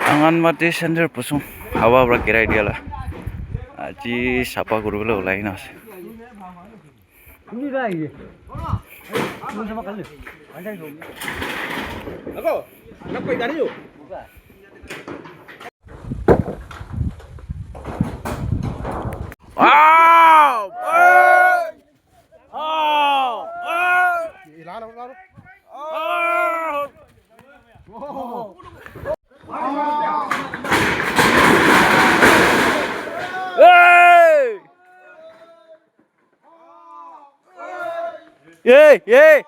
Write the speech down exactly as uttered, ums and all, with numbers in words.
Anganwadi center pusung hawa para girai dia la. Aji sapha kuribole ulai kena ase. Hey! Hey! Hey!